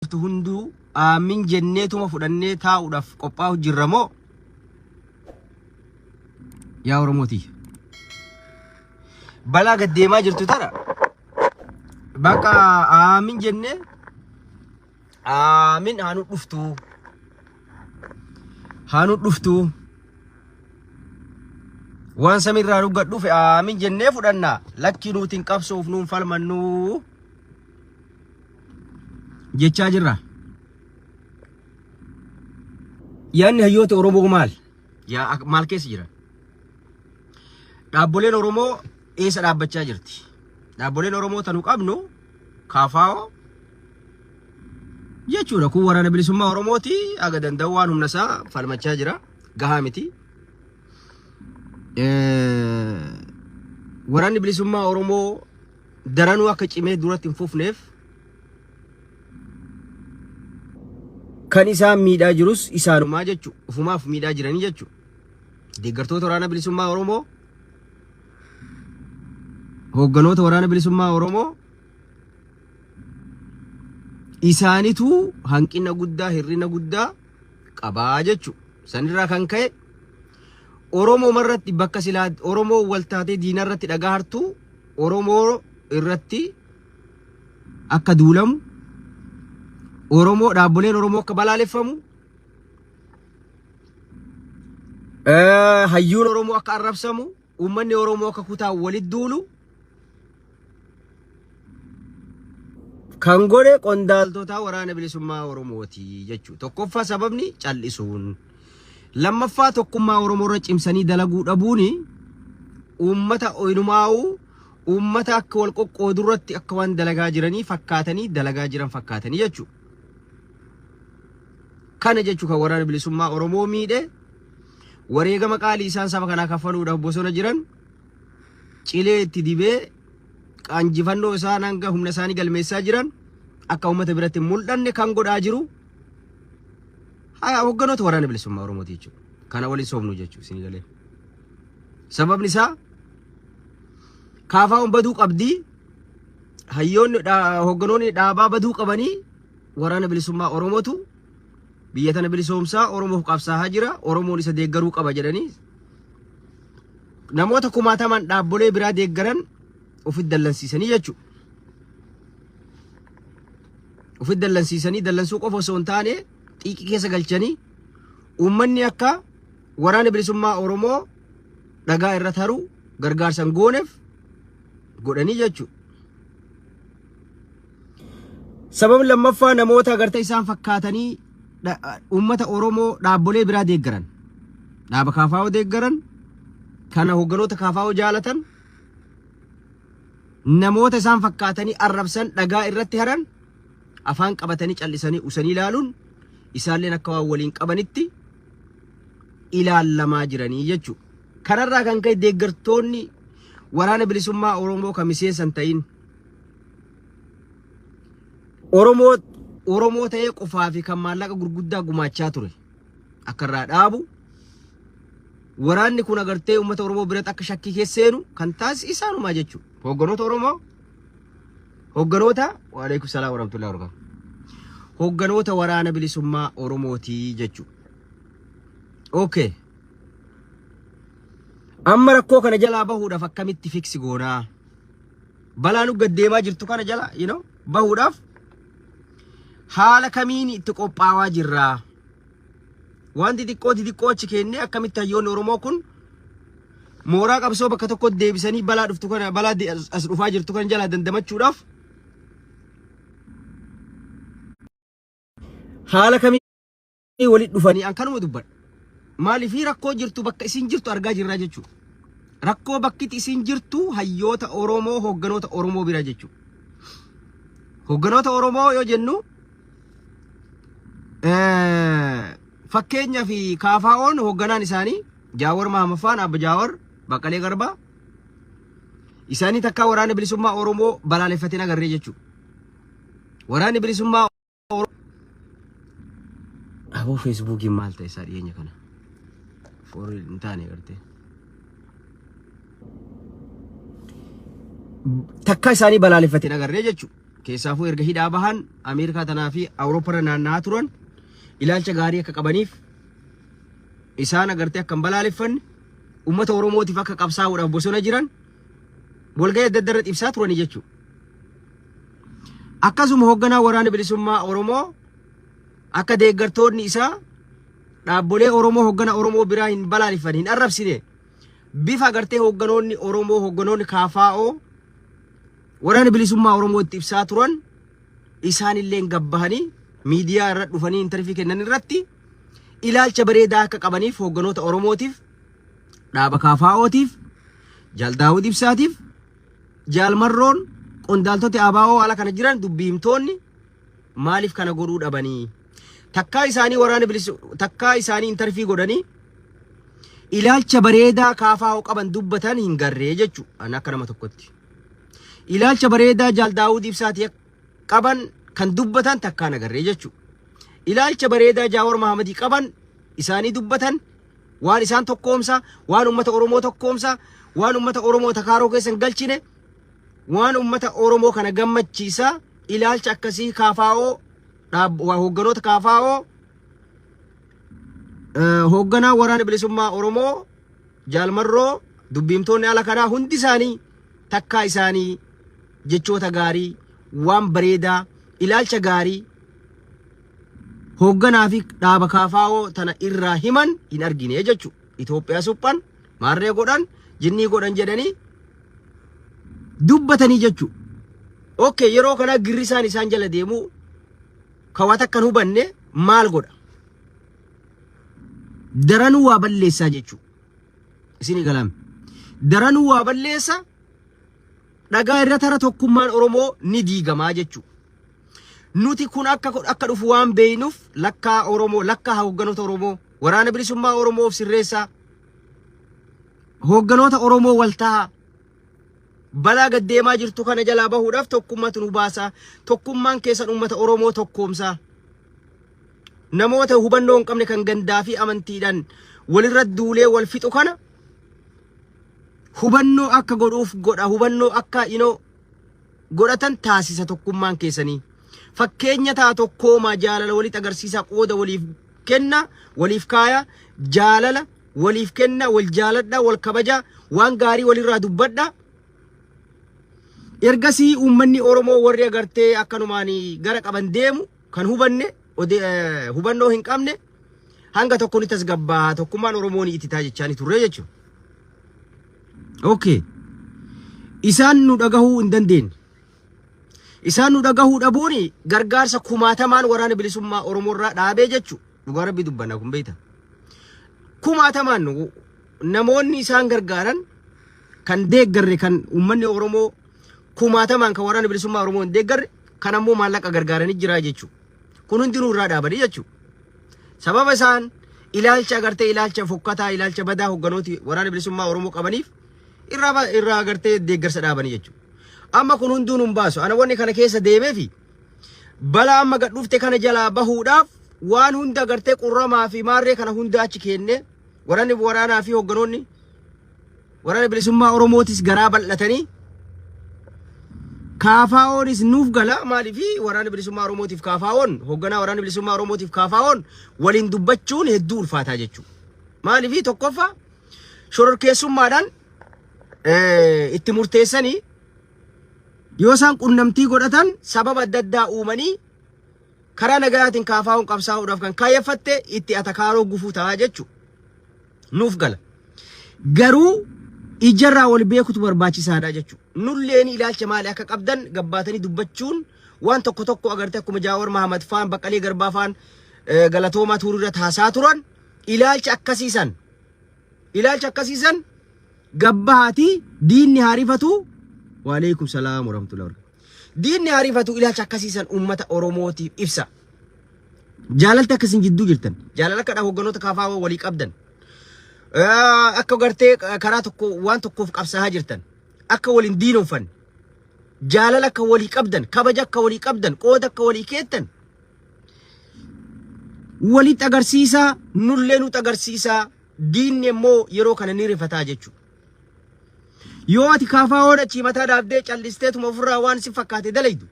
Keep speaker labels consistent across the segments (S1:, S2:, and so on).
S1: Dhuftu hunduu aammin jenneetuma fudhannee taa'uudhaaf qophaa'u jirra moo? Yaa Oromoo tiyya. Balaa gad deemaa jirtu tana bakka aamin jennee aamin haa nu dhuftu. Haa nu dhuftu. Waan samiirraa nu gad dhufe aamin jennee fudhanna. Lakkii nuutiin qabsoof nuun falmannuu. Jechaa jirra. Yaadni hayyoota Oromoo maal? Yaa maal keessa jiran? Dhaabboleen Oromoo eessa dhaabbachaa jirti? Dhaabboleen Oromoo tanu qabnu KFO jechuudha. Kun waraana bilisummaa Oromooti. Haga danda'u waan humna isaa falmachaa jira. Gahaa miti. Waraanni bilisummaa Oromoo daranuu akka cimee duratti hin fufneef kan isaan miidhaa jirus isaanumaa jechu ufumaaf miidhaa jiranii jechu deeggartoota waraana bilisummaa Oromoo hoogganoota waraana bilisummaa Oromoo isaanitu hanqina guddaa hir'ina guddaa qabaa jechu sanirraa kan ka'e Oromoo irratti bakka silaa Oromoo wal taatee diina irratti dhagaa hartuu Oromoo irratti akka duulamu Oromoo dhaabboleen Oromoo akka balaaleffamu hayyuun Oromoo akka arrabsamu uummanni Oromoo akka kutaa walitti duulu kan godhe qondaaltota waraana bilisummaa Oromooti jechuudha. Tokkoffaa sababni cal'isuun. Lammaffaa tokkummaa Oromoo irra cimsanii dalaguu dhabuuni uummata inumaa'uu uummata akka wal qoqqoodu irratti akka waan dalagaa jiranii fakkaatanii dalagaa jiran fakkaatanii jechuudha. Kana jechuun kan waraana bilisummaa Oromoo miidhe wareegama qaalii isaan saba kanaa kaffaluudhaaf bosona jiran cilee itti dibee qaanjifannoo isaan hanga humna isaanii galmeessaa jiran akka uummata biratti hin mul'anne kan godhaa jiru hoogganoota waraana bilisummaa Oromooti jechuudha. Kana waliin soofnu jechuudha isin galee. Sababni isaa kaafaa'uun baduu qabdii hayyoonni hoogganoonni dhaabaa baduu qabanii waraana bilisummaa Oromootu biyya tana bilisoomsaa Oromoof qabsaa'aa jira Oromoon isa deeggaruu qaba jedhanii namoota kumaatamaan dhaabbolee biraa deeggaran ofitti dallansiisanii jechuudha. Ofitti dallansiisanii dallansuu qofa osoo hin taane xiiqii keessa galchanii uummanni akka waraana bilisummaa Oromoo dhagaa irra taru gargaarsa hin gooneef godhanii jechuudha. Sababni lammaffaa namoota agartee isaan fakkaatanii uummata Oromoo dhaabbolee biraa deeggaran. Dhaaba KFO deeggaran, kana hoogganoota KFO jaalatan, namoota isaan fakkaatanii arrabsan dhagaa irratti haran afaan qabatanii callisanii usanii ilaaluun isaalleen akka waan waliin qabanitti ilaallamaa jiranii jechuudha. Kanarraa kan ka'e deeggartoonni waraana bilisummaa Oromoo kan miseensa hin ta'in Oromoo Oromoo ta'ee qofaa fi kan maallaqa gurguddaa gumaachaa ture akka irraa dhaabu waraanni kun agartee uummata Oromoo biratti akka shakkii keessa seenu kan taasise isaanumaa jechuudha. Hoogganoota Oromoo hoogganoota waalaikum salaam warahmatullahi wabarakatuh. Hoogganoota waraana bilisummaa Oromootii jechuudha. Okay. Amma rakkoo kana jalaa bahuudhaaf akkamitti fiksi goonaa? Balaa nu gad deemaa jirtu kana jala you know, bahuudhaaf haala kamiin itti qophaawaa jirra. Waan xixiqqoo xixiqqoo achi keennee akkamitti hayyoonni Oromoo kun mooraa qabsoo bakka tokkotti deebisanii balaa dhuftu kana balaa as dhufaa jirtu kana jalaa dandamachuudhaaf haala kamiin walitti dhufanii an kanuma dubbadha. Maaliif rakkoo jirtu bakka isin jirtu argaa jirra jechuudha. Rakkoo bakkitti isin jirtu hayyoota Oromoo hoogganoota Oromoo bira jechuudha. Hoogganoota Oromoo yoo jennu fakkeenyaa fi KFO'n hoogganaan isaanii Jaawar Mahamaffaan Abba Jaawar Baqqalee Garbaa isaanii takkaa waraana bilisummaa Oromoo balaaleffateen agarree jechuudha. Waraanni bilisummaa Aboo feesbuukiin maal ta'e isaa dhiyeenya kana? Forii hin taane gartee. Takka isaanii balaaleffateen agarree jechuudha. Keessaafuu erga hidhaa bahan Ameerikaa tanaa fi Awuroopparra naanna'aa turan, ilaalcha gaarii akka qabaniif, isaan agartee akka hin balaaleffanne, uummata Oromootiif akka qabsaa'uudhaaf bosona jiran walgahii adda addaa irratti ibsaa turanii jechuudha. Akkasuma hoogganaa Waraana Bilisummaa Oromoo akka deeggartoonni isaa dhaabbolee Oromoo, hooggana Oromoo biraa hin balaaleffanne, hin arrabsine, bifa agartee hoogganoonni Oromoo, hoogganoonni KFO Waraana Bilisummaa Oromoo itti ibsaa turan, isaanillee gabbahanii miidiyaa irra dhufanii interview kennan irratti ilaalcha bareedaa akka qabaniif hoogganoota Oromootiif, dhaaba KFOtiif, Jaal Daawud Ibsaatiif, Jaal Marroon, qondaaltoti ABO ala kana jiran, dubbii himtoonni maaliif kana godhuu dhabanii? Takkaa isaanii waraana bilisu takkaa isaanii interview godhanii ilaalcha bareedaa KFO qaban dubbatan hin garree jechu ani akka nama tokkotti. Ilaalcha bareedaa Jaal Daawud Ibsaatii qaban kan dubbatan takkaan agarree jechu. Ilaalcha bareedaa Jaawar Mahamadii qaban isaanii dubbatan, waan isaan tokkoomsa, waan ummata Oromoo tokkoomsa, waan ummata Oromoo takaaroo keessa hin galchine, waan ummata Oromoo kana gammachiisa, ilaalcha akkasii KFO, hoogganoota KFO, hoogganaa Waraana Bilisummaa Oromoo Jaalmarroo, dubbiimtoonni ala kanaa hundi isaanii takkaa isaanii jechoota gaarii, waan bareedaa, ilaalcha gaarii hoogganaa fi dhaaba KFO tana irraa himan hin argine jechuudha. Itoophiyaa suphan, maarree godhan, jinnii godhan jedhanii dubbatanii jechuudha. Okay, yeroo kana girrisaan isaan jala deemuu kan waan takka hin hubanne maal godha? Daranuu waa balleessaa jechuudha. Isinii galaame. Daranuu waa balleessa, dhagaa irra tara, tokkummaan Oromoo ni diigamaa jechuudha. Nuti kun akka dhufu waan beeynuuf, lakkaa Oromoo, lakkaa hoogganoota Oromoo, Waraana Bilisummaa Oromoo of sirreessaa. Hoogganoota Oromoo waltahaa. Balaa gaddeemaa jirtu kana jalaa bahuudhaaf tokkummaatu nu baasa. Tokkummaan keessan uummata Oromoo tokkoomsa. Namoota hubannoo hin qabne kan gandaa fi amantiidhaan walirra duulee wal fixu kana hubannoo akka godhuuf godha. Hubannoo akka godhatan taasisa tokkummaan keessanii. Fakkeenya ta'a, tokkoomaa, jaalala walitti agarsiisa, qooda waliif kenna, waliif kaaya, jaalala waliif kenna, wal jaaladha, wal kabaja, waan gaarii walirraa dubbadha. Ergasii uummanni Oromoo warri agartee akkanumaan gara qaban deemu kan hubanne, hubannoo hin qabne hanga tokko ni tasgabbaa, tokkummaan Oromoo ni ititaa jechaani turre jechuudha. Okay. Isaan nu dhagahuu hin dandeenye. Isaan nu dhagahuu dhabuun gargaarsa kumaatamaan Waraana Bilisummaa Oromoo irraa dhaabee jechuudha. Dhugaa Rabbii dubbanna kun beekta. Kumaatamaan namoonni isaan gargaaran kan deeggarre, kan uummanni Oromoo kumaatamaan kan Waraana Bilisummaa Oromoo hin deeggarre kan ammoo maallaqa gargaaranii jira jechuudha. Kun hundinuu irraa dhaabanii jechuudha. Sababa isaan ilaalcha agartee ilaalcha fokkataa, ilaalcha badaa hogganooti Waraana Bilisummaa Oromoo qabaniif irraa agartee deeggarsa dhaabanii jechuudha. Amma kun hunduu nun baasu. Ana wanni kana keessa deemee fi balaa amma gad dhufte kana jalaa bahuudhaaf waan hunda agartee qurramaa fi maarree kana hunda achi kenne, waraanni waraanaa fi hogganoonni Waraana Bilisummaa Oromootis garaa bal'atanii, KFOnis nuuf gala. Maaliif? Waraana Bilisummaa Oromootiif KFOn, hoogganaa Waraana Bilisummaa Oromootiif KFOn waliin dubbachuun hedduu ulfaataa jechuudha. Maaliif? Tokkoffaa, shororkeessummaadhaan itti murteessanii yoo isaan qunnamtii godhatan sababa adda addaa uumanii karaa nagayaatiin KFOn qabsaa'uudhaaf kan kaayyeffatte itti atakaaroo gufuu ta'a jechuudha. Nuuf gala. Garuu ijarraa wal beekutu barbaachisaadha jechuudha. Nulleen ilaalcha maali akka qabdan gabbaatanii dubbachuun waan tokko tokko agartee akkuma Jaawar Mahamad faan, Baqqalee Garbaa faan, Galatoomaa Tuurirra taasaa turan, ilaalcha akkasiisan gabbahaatii diinni haarifatu. Waalaikum salaam warahmatullahi wabarakatuh. Diinni haarifatu, ilaalcha akkasiisan uummata Oromootiif ibsa. Jaalalti akkasiin jidduu jirtan, jaalala akka hogganoota KFO walii qabdan, akka gartee karaa tokko waan tokkoof qabsaa'aa jirtan, akka waliin diinonfanne, jaalala akka walii qabdan, kabaja akka walii qabdan, qooda akka walii keettan walitti agarsiisaa, nullee nutti agarsiisaa. Diinni immoo yeroo kana ni rifataa jechuudha. Yoo ati KFO achii mataa dhaabdee callisteetuma ofirraa waan si fakkaate dalaydu.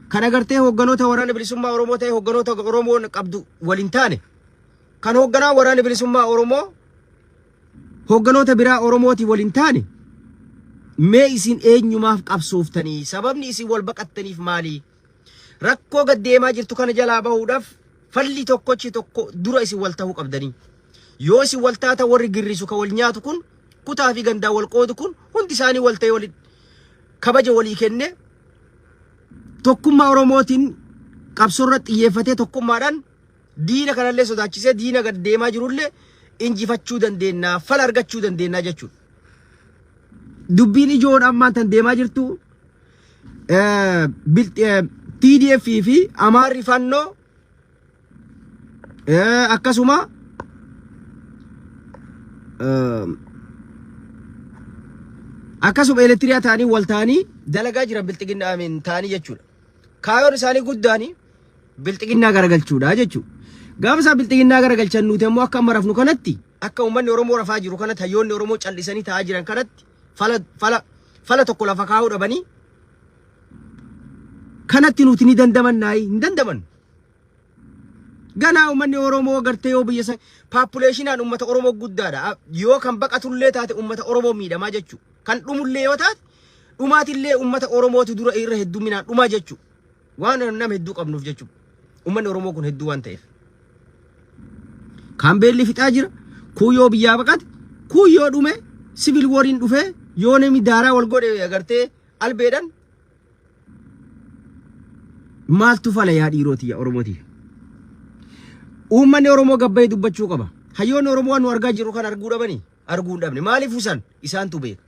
S1: Kan agartee hoogganoota Waraana Bilisummaa Oromoo ta'e hoogganoota Oromoon qabdu waliin taane, kan hoogganaa Waraana Bilisummaa Oromoo hoogganoota biraa Oromooti waliin taane, mee isin eenyumaaf qabsooftanii? Sababni isin wal baqattaniif maali? Rakkoo gad deemaa jirtu kana jalaa bahuudhaaf falli tokkochi tokko dura isin wal ta'uu qabdanii. Yoo isin wal taata, warri girrisu ka wal nyaatu kun, kutaa fi gandaa wal qoodu kun hundi isaanii wal ta'ee wal kabaja walii kennee, tokkummaa Oromootiin qabsoo irratti xiyyeeffatee, tokkummaadhaan diina kanallee sodaachisee, diina gad deemaa jirullee injifachuu dandeenya, fala argachuu dandeenya jechuudha. Dubbiin ijoon ammaan tan deemaa jirtu TDF fi Amaarri Fannoo, akkasuma Elektiriyaa ta'anii wal ta'anii dalagaa jiran bilxiginnaa amiin ta'anii jechuudha. Kaayoon isaanii guddaanii bilxiginnaa garagalchuudha jechuudha. Gaafa isaan bilxiginnaa garagalchan, nuti immoo akka amma rafnu kanatti, akka uummanni Oromoo rafaa jiru kanatti, hayyoonni Oromoo callisanii taa'aa jiran kanatti, fala tokko lafa kaa'uu dhabanii kanatti nuti ni dandamannaayi hin dandamannu. Ganaa uummanni Oromoo gartee yoo biyya san populationaan uummata Oromoo guddaadha. Yoo kan baqatullee taate uummata Oromoo miidhamaa jechuudha. Kan dhumullee yoo taate dhumaatillee uummata Oromootu dura irra hedduminaan dhumaa jechuudha. Waan nama hedduu qabnuuf jechuudha. Uummanni Oromoo kun hedduu waan ta'eef. Kaan beelli fixaa jira. Kuuyyoo biyyaa baqate. Kuuyyoo dhume, civil wariin dhufee, yoo namni daaraa wal godhe agartee albeedhaan maaltu fala yaa dhiirootii, yaa Oromootii? Uummanni Oromoo gabbayee dubbachuu qaba. Hayyoonni Oromoo waan nu argaa jirru kan arguu dhabanii arguu hin dhabne. Maaliif isaan isaantu beeka.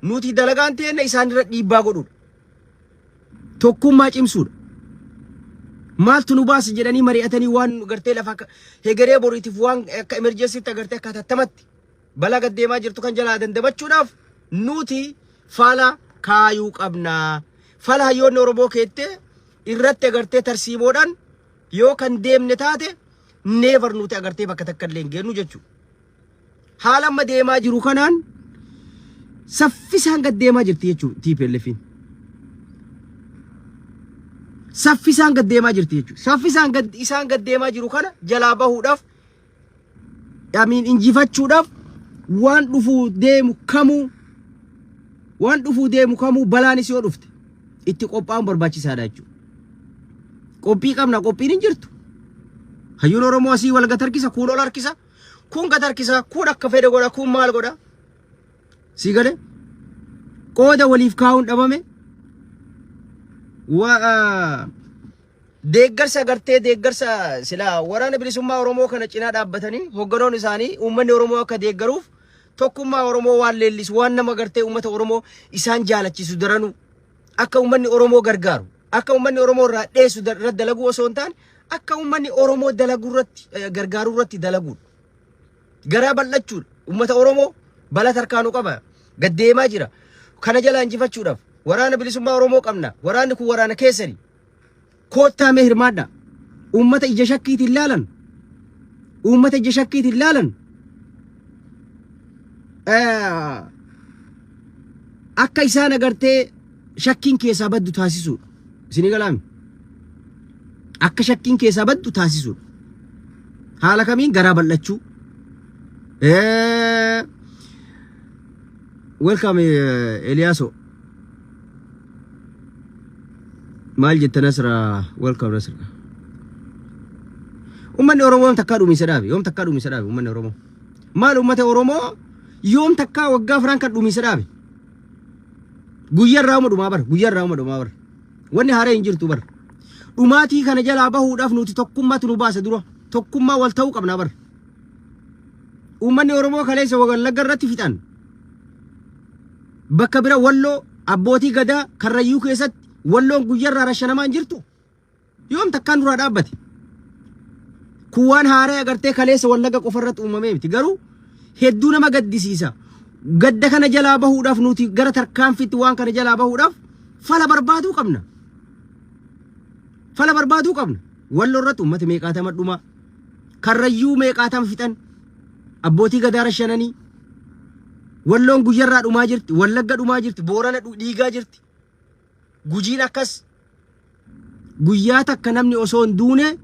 S1: Nuti dalagaan teenna isaan irra dhiibbaa godhuudha. Tokkummaa cimsuudha. Maaltu nu baasa jedhanii mari'atanii waan gartee lafa akka hegeree boriitiif waan akka emergencytti agartee akka hatattamatti balaa gad deemaa jirtu kan jalaa dandamachuudhaaf nuti fala kaayuu qabna. Fala hayyoonni Oromoo keettee irratti agartee tarsiimoodhaan yoo kan deemne taate, never nuti agartee bakka takka illee hin geennu jechuudha. Haala amma deemaa jiru kanaan saffisaan gad deemaa jirti jechuudha TPLFin. Saffisaan gad deemaa jirti jechuudha. Saffisaan gad isaan gad deemaa jiru kana jalaa bahuudhaaf, amiin, injifachuudhaaf waan dhufuu deemu kamuu, waan dhufuu deemu kamuu, balaanis yoo dhufte itti qophaa'uun barbaachisaadha jechuudha. Qophii qabna, qophiin hin jirtu. Hayyuun Oromoo asii wal gad harkisa, kuun ol harkisa, kuun gad harkisa, kuun akka fedhe godha, kuun maal godha. Sii galee qooda waliif kaa'uun dhabame. Deeggarsa agartee deeggarsa silaa Waraana Bilisummaa Oromoo kana cinaa dhaabbatanii hoogganoon isaanii uummanni Oromoo akka deeggaruuf, tokkummaa Oromoo waan leellisu, waan nama gartee uummata Oromoo isaan jaalachisu, daranuu akka uummanni Oromoo gargaaru, akka uummanni Oromoo irraa dheessu irratti dalaguu osoo hin taane, akka uummanni Oromoo dalaguu irratti gargaaruu irratti dalaguudha. Garaa bal'achuudha. Uummata Oromoo balaa tarkaanuu qaba. Gaddeemaa jira. Kana jala injifachuudhaaf Waraana Bilisummaa Oromoo qabna. Waraanni kun waraana keessani. Koottaa mee hirmaadha. Uummata ija shakkiitiin laalan. Uummata ija shakkiitiin laalan. Akka isaan agartee shakkiin keessaa baddu taasisuudha. Isinii galaami? Akka shakkiin keessaa baddu taasisuudha. Haala kamiin? Garaa bal'achuu. Welcome Eliyaaso. Maal jetta Nasra? Welcome Nasra. Uummanni Oromoo yoom takkaa dhumiinsa dhaabe? Yoom takkaa dhumiinsa dhaabe uummanni Oromoo? Maal uummata Oromoo yoom takkaa waggaa 4 kan dhumiinsa dhaabe? Guyyaa irraa uma dhumaa bara. Guyyaa irraa uma dhumaa bara. Wanni haaree hin jirtu bara. Dhumaatii kana jalaa bahuudhaaf nuti tokkummaatu nu baasa dura. Tokkummaa wal ta'uu qabna bara. Uummanni Oromoo kaleessa Wallagga irratti fixan. Bakka bira Walloo abbootii gadaa Karrayyuu keessatti Walloon guyyarraa rashanamaa hin jirtu. Yoom takkaan duraa dhaabbate? Kun waan haaraa agartee kaleessa Wallagga qofa irratti uumamee miti. Garuu hedduu nama gaddisiisa. Gadda kana jalaa bahuudhaaf nuti gara tarkaanfiitti waan kana jalaa bahuudhaaf fala barbaaduu qabna. Fala barbaaduu qabna. Walloo irratti uummata meeqaatama dhuma. Karrayyuu meeqaatama fixan. Abbootii gadaa rashananii. Walloon guyyarraa dhumaa jirti. Wallagga dhumaa jirti. Boorana dhiigaa jirti. Gujiin akkas. Guyyaa takka namni osoo hin duune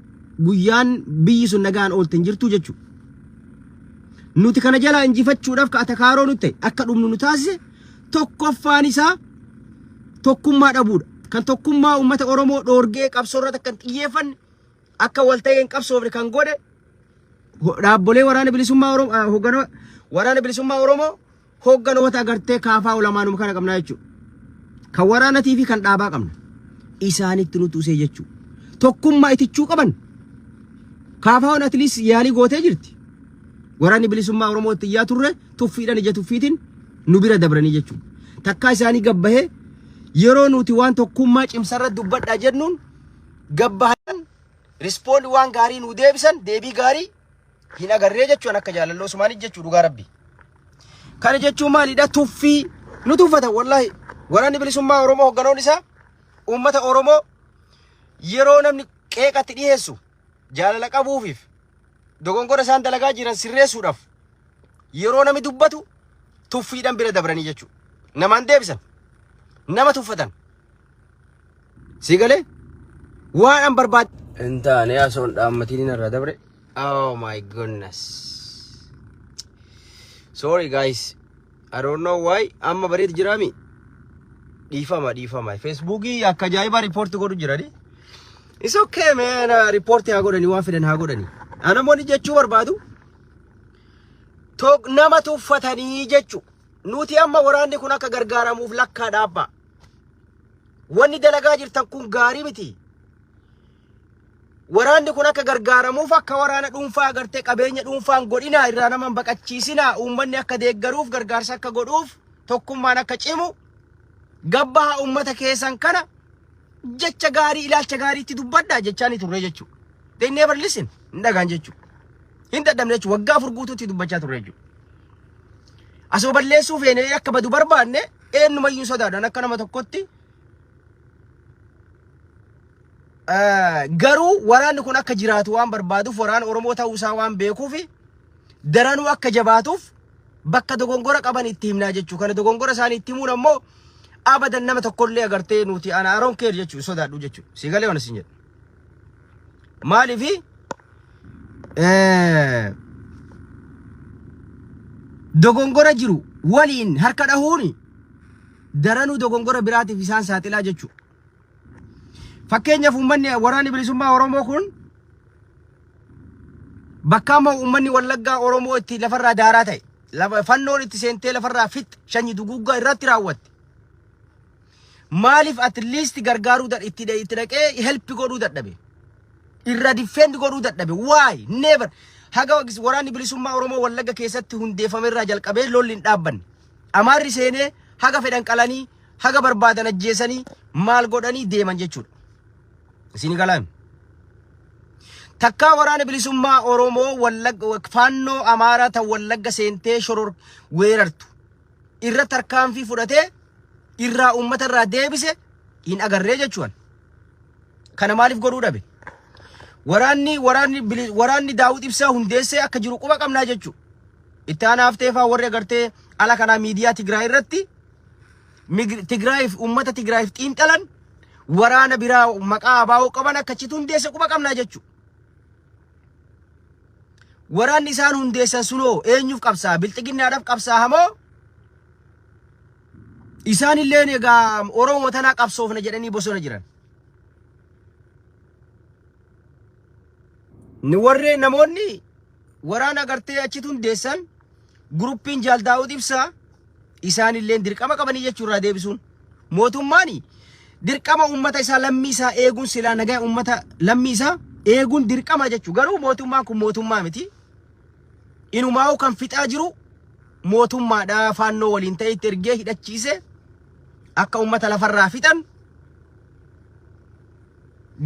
S1: guyyaan biyyi sun nagaan oolte hin jirtu jechuudha. Nuti kana jalaa injifachuudhaaf ka atakaaroo nutti ta'e akka dhumnu nu taasise tokkoffaan isaa tokkummaa dhabuudha. Kan tokkummaa uummata Oromoo dhoorgee qabsoo irratti akka hin xiyyeeffanne, akka wal ta'ee hin qabsoofne kan godhe dhaabbolee waraana bilisummaa Oromoo, hoogganoo waraana bilisummaa Oromoo, hoogganoota agartee kaafaa olamaanuma kana qabnaa jechuudha. Kan waraanatii fi kan dhaabaa qabna. Isaanitti nutti usee jechuudha. Tokkummaa itichuu qaban. Kaafaa'oon at least yaalii gootee jirti. Waraanni bilisummaa Oromoo itti iyyaa turre tuffiidhaan ija tuffiitiin nu bira dabranii jechuudha. Takkaa isaanii gabbahee yeroo nuti waan tokkummaa cimsarra dubbadhaa jennuun gabbahan respond waan gaarii nu deebisan, deebii gaarii hin agarree jechuun akka jaalalloo sumaanii jechuu dhugaa rabbi. Kana jechuun maalidha? Tuffii nu tuffatan wallaahi. Waraanni bilisummaa Oromoo, hoogganoon isaa uummata Oromoo yeroo namni qeeqatti dhiyeessu jaalala qabuufiif dogongora isaan dalagaa jiran sirreessuudhaaf yeroo namni dubbatu tuffiidhaan bira dabranii jechuudha. Namaan deebisan. Nama tuffatan. Si galee waan an barbaad. Hin taane asoon dhaammatiin irra dabre. Oh my goodness. Sorry guys. I don't know why. Amma bareed jiraami. Dhiifama, dhiifama. Facebookii akka ajaa'ibaa report godhu jirani. It's okay man. Report haa godhani, waan fedhan haa godhani. Namoonni jechuu barbaadu. Nama tuffatanii jechu. Nuti amma waraanni kun akka gargaaramuuf lakkaa dhaabbaa. Wanni dalagaa jirtan kun gaarii miti. Waraanni kun akka gargaaramuuf akka waraana dhuunfaa agartee qabeenya dhuunfaan godhinaa, irraa nama hin baqachiisinaa, uummanni akka deeggaruuf, gargaarsa akka godhuuf, tokkummaan akka cimu gabbaha, uummata keessan kana jecha gaarii, ilaalcha gaariitti dubbadhaa jechaa ni turre jechuudha. They never listen, hin dhagaan jechuudha. Hin dadhabne jechuudha. Waggaa 4 guutuutti dubbachaa turre jechuudha. Asoo balleessuu feene, akka badu barbaanne, eenyumayyuu sodaadhaan akka nama tokkotti. Garuu waraanni kun akka jiraatu waan barbaaduuf, waraana Oromoo ta'uu isaa waan beekuuf, daranuu akka jabaatuuf bakka dogongora qaban itti himnaa jechuu. Kana dogongora isaanii itti himuun ammoo abadan nama tokkollee agartee nuti ana aroon keer jechuu sodaadhu jechuu. Si galee waan isin jedhu. Maaliifi dogongora jiru waliin harka dhahuuni daranuu dogongora biraatiif isaan saaxilaa jechuudha. Fakkeenyaaf uummanni waraanni bilisummaa Oromoo kun bakka amma uummanni Wallaggaa Oromoo itti lafarraa daaraa ta'e, lafa fannoon itti seentee lafarraa fixxe, shanyi duguuggaa irratti raawwatte. Maaliif at least gargaaruu itti dhaqee help godhuu dadhabe? Irra defend godhuu dadhabe? Why? Never. Haga waraanni bilisummaa Oromoo Wallagga keessatti hundeeffame irraa jalqabee lolli hin dhaabbanne. Amaarri seenee haga fedhan qalanii, haga barbaadan ajjeesanii, maal godhanii deeman jechuudha. Isin galaami. Takkaa waraana bilisummaa Oromoo Wallagga faannoo Amaaraa tan Wallagga seentee shoror weerartu irra tarkaanfii fudhatee irraa uummata irraa deebise hin agarree jechuudha. Kana maaliif godhuu dhabe? Waraanni Daawud Ibsaa hundeessee akka jiru quba qabnaa jechuudha. Itti aanaa hafteefaa warri agartee ala kanaa miidiyaa Tigraay irratti Tigraayiif, uummata Tigraayiif xiinxalan, waraana biraa maqaa abaa'oo qaban akka achitti hundeesse quba qabnaa jechuudha. Waraanni isaan hundeessan sunoo eenyuuf qabsaa? Bilxiginnaadhaaf qabsaa hamoo isaan illeen egaa Oromoo tanaa qabsoofna jedhanii bosona jiran? Ni warreen namoonni waraana agartee achitti hundeessan, guruppiin Jaal Daawud Ibsaa, isaan illeen dirqama qabanii jechuurraa deebisuun. Mootummaan dirqama uummata isaa, lammii isaa eeguun, silaa nagaa uummata lammii isaa eeguun dirqama jechuu. Garuu mootummaan kun mootummaa miti. Inumaa'u kan fixaa jiru mootummaadha, faannoo waliin ta'e itti ergee hidhachiise akka uummata lafarraa fixan,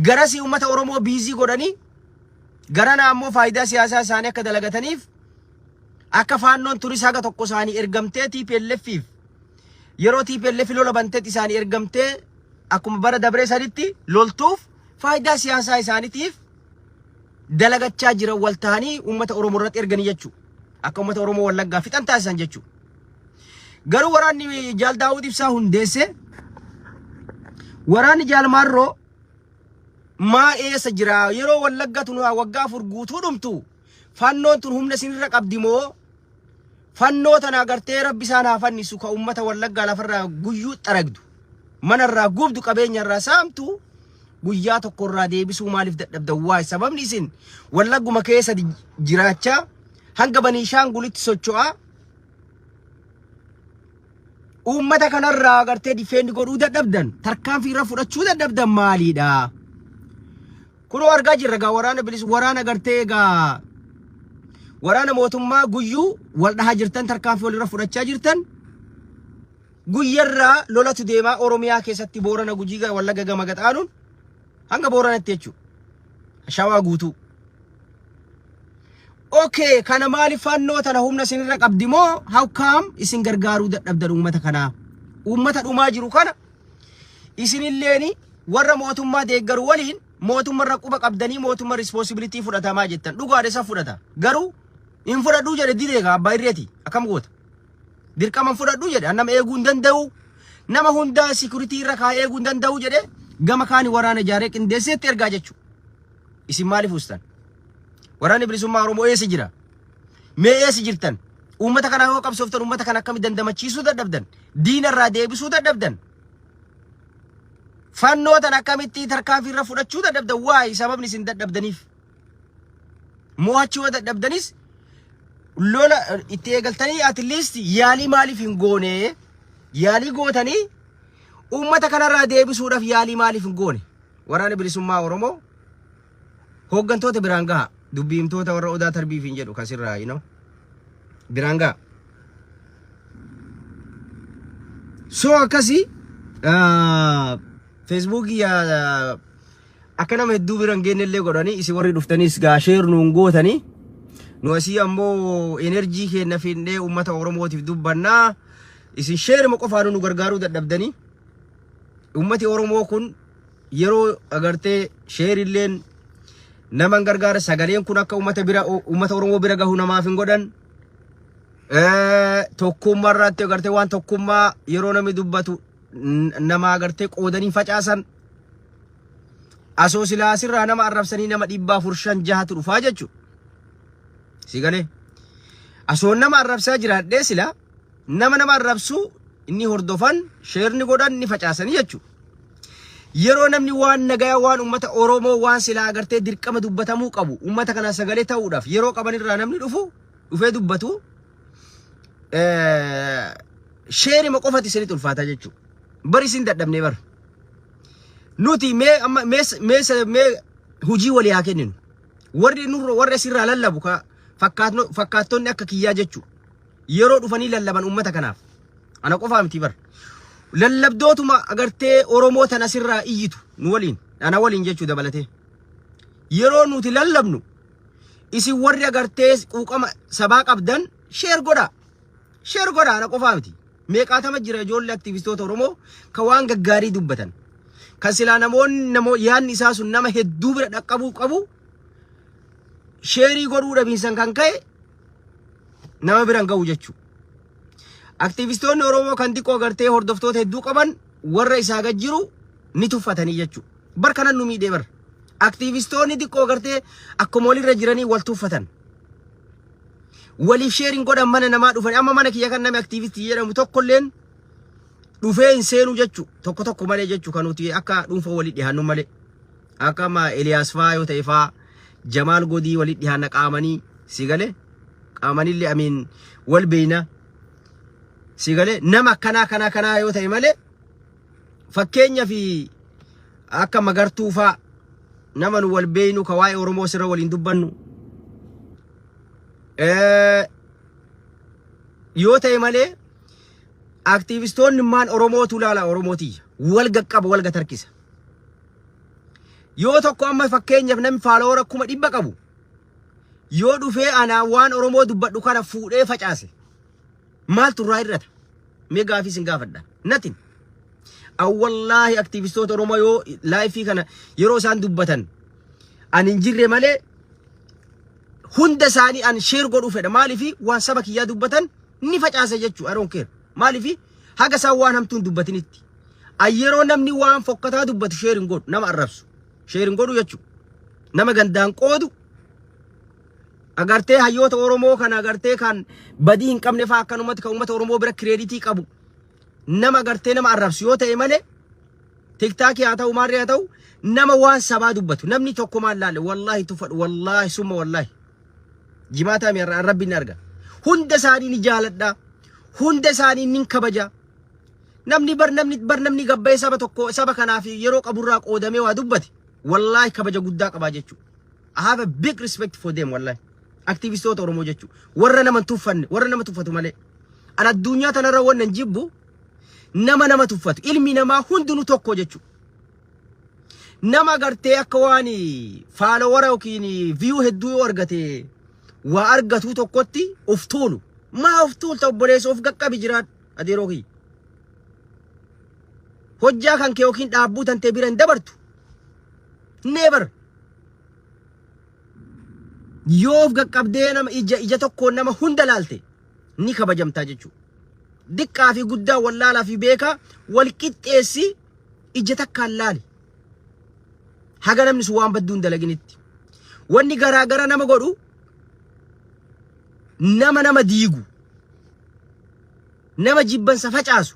S1: garasii uummata Oromoo busy godhanii, garana ammoo faayidaa siyaasaa isaanii akka dalagataniif, akka faannoon turis haga tokko isaanii ergamtee TPLFiif, yeroo TPLF lola banteet isaanii ergamtee akkuma bara dabree sanitti loltuuf, faayidaa siyaasaa isaaniitiif dalagachaa jiran wal ta'anii uummata Oromoo irratti erganii jechuudha. Akka uummata Oromoo Wallaggaa fixan taasisan jechuudha. Garuu waraanni Jaal Daawud Ibsaa hundeesse, waraanni Jaal Maarroo Maa eessa jira? Yeroo Wallagga tun waggaa 4 guutuu dhumtu, fannoon tun humna isinirra qabdi moo? Fannoo tana agartee, Rabbi isaan haa fannisu, ka ummata Wallaggaa lafarraa guyyuu xaragdu, manarraa gubdu, qabeenyarraa saamtu, guyyaa tokkorraa deebisuu maaliif dadhabdan? Waay sababni isin Wallagguma keessa jiraachaa hanga Baniishaangulitti socho'aa uummata kanarraa agartee defend godhuu dadhabdan, tarkaanfii irra fudhachuu dadhabdan maaliidha? Kunoo argaa jirra gaa, waraana bilis, waraana gartee gaa, waraana mootummaa guyyuu wal dhahaa jirtan, tarkaanfii walirra fudhachaa jirtan. Guyyarraa lolatu deemaa Oromiyaa keessatti, Boorana, Gujii, Wallagga gama gaxaanuun hanga Booranatti jechuudha. Shawaa guutuu. Okay, kana maaliif fannoo tana humna isinirra qabdi moo, how come isin gargaaruu dadhabdan uummata kanaa? Uummata dhumaa jiru kana isinilleeni warra mootummaa deeggaru waliin mootummarra quba qabdanii mootummaa responsibility fudhatamaa jettan. Dhugaadha, isa fudhata. Garuu hin fudhadhuu jedhe, didee gaa, abbaa irreeti, akkam goota? Dirqama fudhadhuu jedhe, nama eeguu hin danda'u. Nama hundaa security irra kaa'ee eeguu hin danda'u jedhe, gama kaani waraana ijaaree qindeesseetti ergaa jechuudha. Isin maaliif ustan? Waraanni Bilisummaa Oromoo eessa jira? Mee eessa jirtan? Uummata kana yoo qabsooftan, uummata kana akkamitti dandamachiisuu dadhabdan? Diina irraa deebisuu dadhabdan? Fannoo tan akkamitti tarkaanfii irra fudhachuu dadhabdan? Waa'ee sababni isin dadhabdaniif? Mo'achuu yoo dadhabdanis, lola itti eegaltanii at least yaalii maaliif hin goone? Yaalii gootanii uummata kanarraa deebisuudhaaf yaalii maaliif hin goone? Waraana Bilisummaa Oromoo hooggantoota biraan gaha. Dubbiimtoota warra Odaa Tarbiif hin jedhu kasirraa biraan gaha. So akkasii Feesbuukii akka nama hedduu bira hin geenye illee godhanii, isin warri dhuftanis gaa share nuun gootanii, nu asii ammoo energy keenya finnee uummata Oromootiif dubbannaa, isin share qofaan nu gargaaruu dadhabdanii. Uummati Oromoo kun yeroo agartee share illeen nama hin gargaara, sagaleen kun akka uummata bira, uummata Oromoo bira gahu namaaf hin godhan. Tokkummaa irratti agartee, waan tokkummaa yeroo namni dubbatu nama agartee qoodanii facaasan. Asoo silaa asirraa nama arrabsanii nama 400, 5, 6tu dhufaa jechuudha. Si galee? Asoon nama arrabsaa jiraadhee sila nama nama arrabsu inni hordofan, share ni godhan, ni facaasanii jechuudha. Yeroo namni waan nagayaa, waan uummata Oromoo, waan silaa agartee dirqama dubbatamuu qabu, uummata kana sagalee ta'uudhaaf yeroo qaban irraa namni dhufu dhufee dubbatu, share ima qofati isinitti ulfaataa jechuudha. Bari isin dadhabnee bar. Nuti mee amma mee mee mee hojii walii haa kenninu. Warri nurra, warri asirraa lallabu ka fakkaattonni akka kiyyaa jechuudha. Yeroo dhufanii lallaban uummata kanaaf. Ana qofaa miti bar. Lallabdootuma agartee Oromoo tan asirraa iyyitu nu waliin, ana waliin jechuu dabalatee. Yeroo nuti lallabnu, isin warri agartee quuqama sabaa qabdan share godhaa. Share godhaa, ana qofaa miti. Meeqaatama jira ijoollee aktivistoota Oromoo kan waan gaggaarii dubbatan. Kan silaa namoonni yaadni isaa sun nama hedduu bira dhaqqabuu qabu, share godhuu dhabiinsan kan ka'e nama bira hin ga'u jechuudha. Aktivistoonni Oromoo kan xiqqoo agartee hordoftoota hedduu qaban warra isaa gad jiru ni tuffatanii jechuudha. Bar kanan nu miidhee bar. Aktivistoonni xiqqoo agartee akkuma walirra jiranii wal tuffatan. Waliif share iin godhan, mana namaa dhufan. Amma mana kiyya kan namni aktivistii jedhamu tokkolleen dhufee hin seenu jechu, tokko tokko malee jechu, kan nuti akka dhuunfa walii dhiyaannu malee. Akka amma Eliyaas faa yoo ta'e faa, Jamaal Godii walii dhiyaanna qaamanii, si galee, qaamanillee amiin wal beeyna, si galee, nama akkanaa kanaa kanaa yoo ta'e malee, fakkeenya fi akka Magartuu faa, nama nu wal beeynu, ka waa'ee Oromoo sirra waliin dubbannu yoo ta'e malee, aktiivistoonni maan Oromootu ilaala, Oromootiyya wal gaqqaba, wal gatarkisa. Yoo tokko amma fakkeenyaaf namni follower 100,000 qabu yoo dhufee anaa waan Oromoo dubbadhu kana fuudhee facaase, maaltu irraa hir'ata? Mee gaafii isin gaafadha. Natin. Awwallaahi, aktiivistoota Oromoo yoo live kana yeroo isaan dubbatan ani hin jirre malee, hunda isaanii an share godhuu fedha. Maaliifi waan saba kiyyaa dubbatan ni facaasa jechuu, I don't care. Maaliifi haga isaan waan hamtuun dubbatinitti. An yeroo namni waan fokkataa dubbatu share hin godhu, nama arrabsu. Share hin godhu jechuudha. Nama gandaan qoodu, agartee, hayyoota Oromoo kan agartee kan badii hin qabne fa'aa, akkanumatti kan uummata Oromoo bira credit qabu, nama agartee nama arrabsu yoo ta'e malee, TikTokii haa ta'u, maarree haa ta'u, nama waan sabaa dubbatu namni tokko maal laalle, wallaahi tuffadhu, wallaahi summa wallaahi jimaataa mi'arra rabbi ni arga. Hunda isaanii ni jaaladha, hunda isaanii ni kabaja. Namni bar namni bar namni gabbayee saba tokko, saba kanaaf yeroo qaburraa qoodamee waa dubbate, wallaahi kabaja guddaa qabaa jechuudha. I have a big respect for them, wallahi. Aktivistoota Oromoo jechuudha. Warra nama hin tuffanne, warra nama tuffatu malee. An addunyaa tanarra wannan jibbu nama nama tuffatu. Ilmi namaa hundinuu tokko jechuudha. Nama agartee akka waan follower yookiin view hedduu yoo argate waa argatu tokkotti of tuulu. Maa of tuulta, obboleessa? Of qaqqabi, jiraadhu, adeeroo kiyya. Hojjaa kan kee yookiin dhaabbuu tantee bira hin dabartu. Never. Yoo of qaqqabdee nama ija tokkoon nama hunda laalte, ni kabajamtaa jechuudha. Diqqaa fi guddaa, wallaalaa fi beekaa wal qixxeessi, ija takkaan laali. Haga namni sun waan badduu hin dalaginitti. Wanni garaa gara nama godhu nama nama diigu. Nama jibbansa facaasu.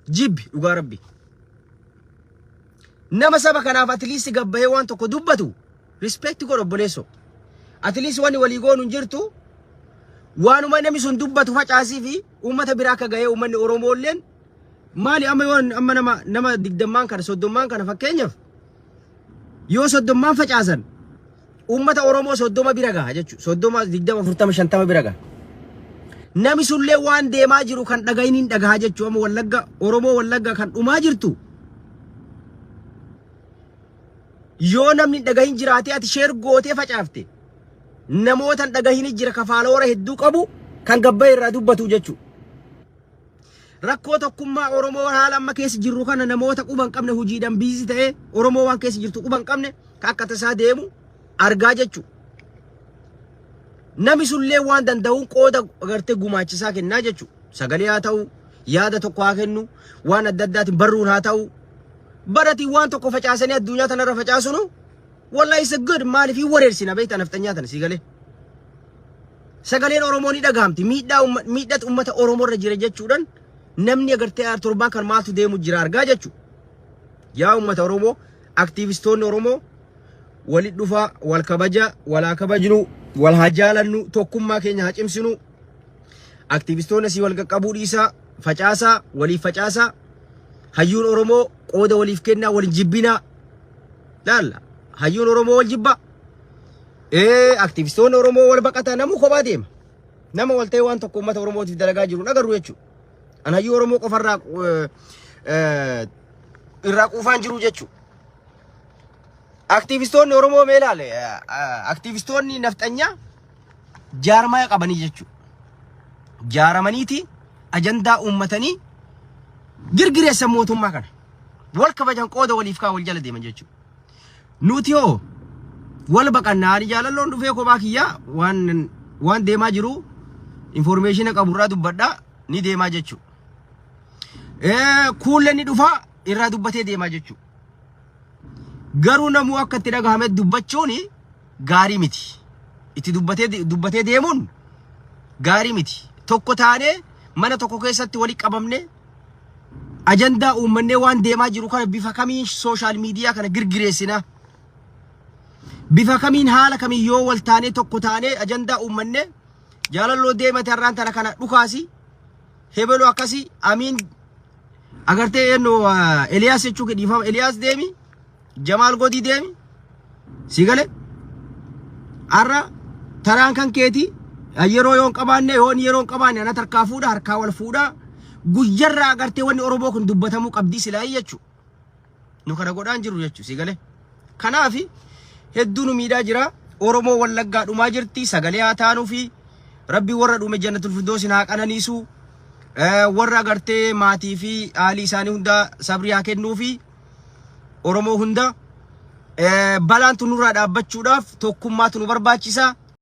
S1: Jibbi dhugaa rabbi. Nama saba kanaaf at least gabbayee waan tokko dubbatu respect godhu, obboleessoo. At least wanni walii goonu hin jirtu, waanuma namni sun dubbatu facaasii fi uummata biraa akka gahee. Uummanni Oromoolleen maali amma yoo amma nama 20n kana, 30n kana, fakkeenyaaf yoo 30n facaasan, uummata Oromoo 30 bira gaha jechuudha. 30, 20, 40, 50 bira gaha. Nami sullee waan deemaa jiru kan dhagahin hin dhagaha jechuudha. Amma Wallagga, Oromoo Wallagga kan dhumaa jirtu, yoo namni dhagahin jiraate, ati share gootee facaafte, namoota hin dhagahin jira ka follower hedduu qabu kan gabbaa irraa dubbatu jechuudha. Rakkoo tokkummaa Oromoo haala amma keessa jirru kana namoota quba hin qabne, hojiidhaan busy ta'ee Oromoo waan keessa jirtu quba hin qabne, ka akka tasaa deemu argaa jechuudha. Nami sullee waan danda'uun qooda agartee gumaachisaa kennaa jechuudha. Sagalee haa ta'u, yaada tokko haa kennu, waan adda addaatiin barruun haa ta'u. Baratii waan tokko facaasanii addunyaa tanarra facaasunu, wallahi isa good. Maaliif hin wareersina beektaa nafxanyaa tana, sii galee. Sagaleen Oromoo ni dhagahamti. Miidhaa miidhatu uummata Oromoo irra jira jechuudhaan namni agartee torbaan kan maaltu deemu jira argaa jechuudha. Yaa uummata Oromoo, aktiivistoonni Oromoo walit dhufaa, wal kabaja, wal haa kabajnu, wal haa jaalannu, tokkummaa keenya haa cimsinu. Aktiivistoonni asii wal qaqqabuu dhiisaa, facaasaa, waliif facaasaa. Hayyuun Oromoo qooda waliif kennaa, wal hin jibbinaa. Laalla, hayyuun Oromoo wal jibba. Aktiivistoonni Oromoo wal baqataa, namuu kophaa deema. Nama wal ta'ee waan tokko uummata Oromootiif dalagaa jiru hin agarru jechuudha. An hayyuu Oromoo qofarraa irraa quufaan jiru jechuudha. Aktiivistoonni Oromoo mee ilaale, aktiivistoonni nafxanyaa jaarmaya qabanii jechuudha. Jaaramaniiti ajandaa uummatanii girgireessan mootummaa kana. Wal kabajan, qooda waliif kaa wal jala deeman jechuudha. Nuti hoo wal baqannaa. Ani jaalalloon dhufee kophaa kiyyaa waan deemaa jiru information qaburraa dubbadhaa ni deemaa jechuudha. Kuulleen ni dhufaa, irraa dubbatee deemaa jechuudha. Garuu namuu akka itti dhagahame dubbachuun gaarii miti. Itti dubbatee deemuun gaarii miti. Tokko taanee mana tokko keessatti walii qabamne, ajandaa uummannee, waan deemaa jiru kana bifa kamiin social media kana girgireessina. Bifa kamiin, haala kamiin yoo wal taanee, tokko taanee, ajandaa uummannee, jaalalloo deemate har'aan tana kana dhukaasi, hebeloo akkasii, amiin agartee eenyu, Eliyaas jechuu dhiifama, Eliyaas deemi, Jamaal Godii deemi, si gale, har'a taraan kan keeti. Yeroo yoo hin qabaanne, yoon yeroo hin qabaanne, ana harkaa fuudha, harkaa wal fuudha, guyyarraa agartee wanni Oromoo kun dubbatamuu qabdii silaa jechuu. Nu kana godhaan jiru jechuu, si gale. Kanaafi hedduu nu miidhaa jira. Oromoo Wallaggaa dhumaa jirti, sagalee haa taanuu fi Rabbi warra dhume Jannatul Firdoosin haa qananiisu. Warra agartee maatii fi haalii isaanii hunda sabrii haa kennuu fi Oromoo hunda balaan tun nurraa dhaabbachuudhaaf tokkummaatu nu barbaachisa.